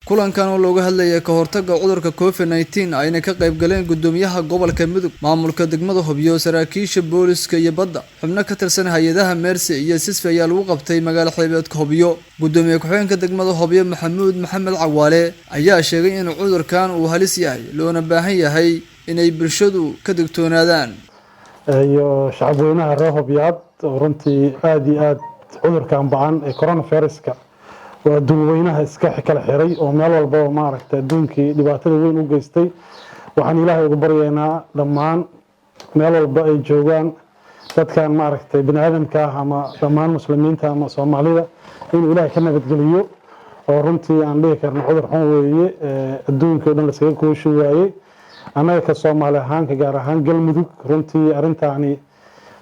Kulankan oo looga hadlayay ka hortagga cudurka COVID-19 ayna ka qayb galeen gudoomiyaha gobolka Mudug, maamulka degmada Hobyo, saraakiisha booliska iyo badda, xubno ka tirsan hay-adaha Mercy iyo Sisfi ayaa lagu qabtay magaalo xeebeedka Hobyo. Gudoomiye ku-xigeenka degmada Hobyo, Maxamuud Maxamed Cawaale, ayaa sheegay in cudurkan uu halis yahay loona baahan yahay inay bulshadu ka digtoonaadaan. Iyo shacabweynaha reer Hobyaad oo runtii aada iyo aada cudurkan ba-an ee coronaviruska oo adduun weynaha iska kala xiray oo meel walbaba, maaragtay, adduunkii dhibaatada weyn u geystay, waxaan Ilaahay ugu baryaynaa dhammaan meel walba ay joogaan dadkan, maaragtay, bini aadamka ah ama dhammaan Muslimiinta ama Soomaalida inuu Ilaahay ka nabadgeliyo, oo runtii aan dhihi karno cudur xun weeye, adduunkii o dhan laskaga kooshi waayey. Annaga ka Soomaali ahaan, ka gaar ahaan Galmudug, runtii arrintaani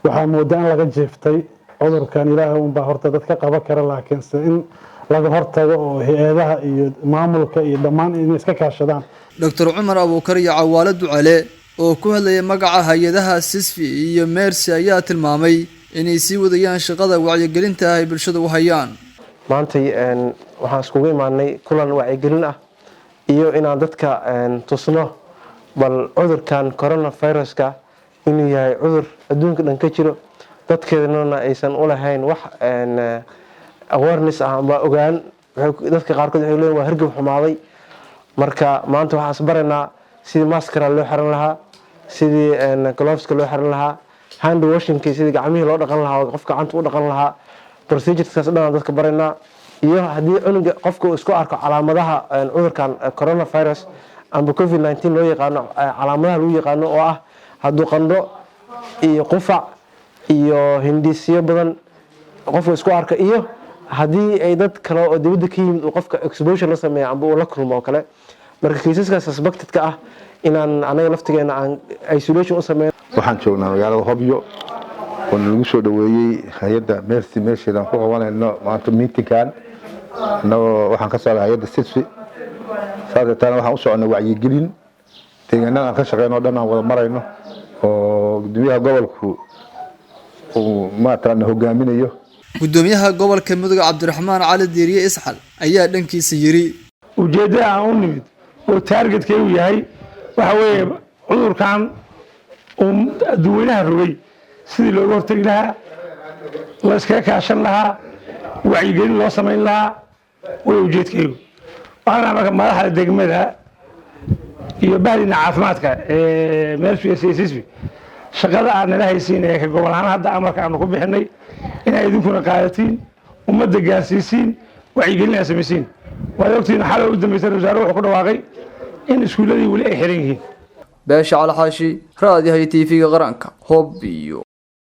waxaa moodaa in laga jeeftay. Cudurkan Ilaahay unbaa horta dad ka qaban kara, laakiinse in laga hortago oo hay-adaha iyo maamulka iyo dhammaan inay iska kaashadaan. Doctor Cumar Abuukar iyo Cawaale Ducale oo ku hadlayay magaca hay-adaha Sisfi iyo Mercy ayaa tilmaamay inay sii wadayaan shaqada wacyigelinta ah ay bulshada u hayaan. Maantay waxaan iskugu imaanay kulan wacyigelin ah iyo inaan dadka tusno bal cudurkan coronaviruska inuu yahay cudur adduunka dhan ka jiro, dadkeednana aysan u lahayn wax awareness ah amba ogaan. Dadka qaarkood waxay leeyihin waa hargab xumaaday. Marka maanta waxaan isbaraynaa sidii maskara loo xiran lahaa, sidii gloveska loo xiran lahaa, hand washingki, sidii gacmihii loo dhaqan lahaa oo qofka gacanta u dhaqan lahaa. Procedureskaas dhan aan dadka baraynaa, iyo haddii cunuga qofka uu isku arko calaamadaha cudurkan coronavirus amba COVID-19 loo yaqaano, calaamadaha lagu yaqaano oo ah hadduu qandho iyo qufac iyo hindhisyo badan qofka isku arka, iyo haddii ay dad kale oo dibadda ka yimid uu qofka exposure la sameeya amba uu la kulmo oo kale. Marka kiisaska suspected-ka ah inaan anaga laftigeena aan isolation u sameyn. Waxaan joognaa magaalada Hobyo oo nalagu soo dhaweeyey hay-adda Mercy, meesheedaan ku qabanayno maanta meetingkan. Annagoo waxaan ka socda hay-adda Sisfi, saasay taana waxaan u soconay wacyigelin deegaanada aan ka shaqeyno o dhan aan wada marayno, oo gudoomiyaha gobolku uu maataqaana hogaaminayo. Gudoomiyaha gobolka Mudug, Cabdiraxmaan Cali Diiriye Isxal, ayaa dhankiisa yiri: Ujeeddada aan u nimid oo targetkaygu yahay waxa weeye cudurkan uu adduunweynaha rogay sidii looga hortegi lahaa, la iskaga kaashan lahaa, wacyigelin loo samayn lahaa way ujeedkaygu. Waxaan marka madaxda degmada iyo bahdina caafimaadka ee Mersisisbi shaqada aad nala haysiin ee ka gobol ahaan hadda amarka aanu ku bixinay inay idinkuna qaadatiin, ummadda gaarsiisiin, wacyigelin aad samaysiin. Waad ogtihiin, xalay u dambeysay wasaare wuxuu ku dhawaaqay in iskuulladii weli ay xiran yihiin. Beesha Calxaashi, raadiyaha TV-ga qaranka, Hobyo.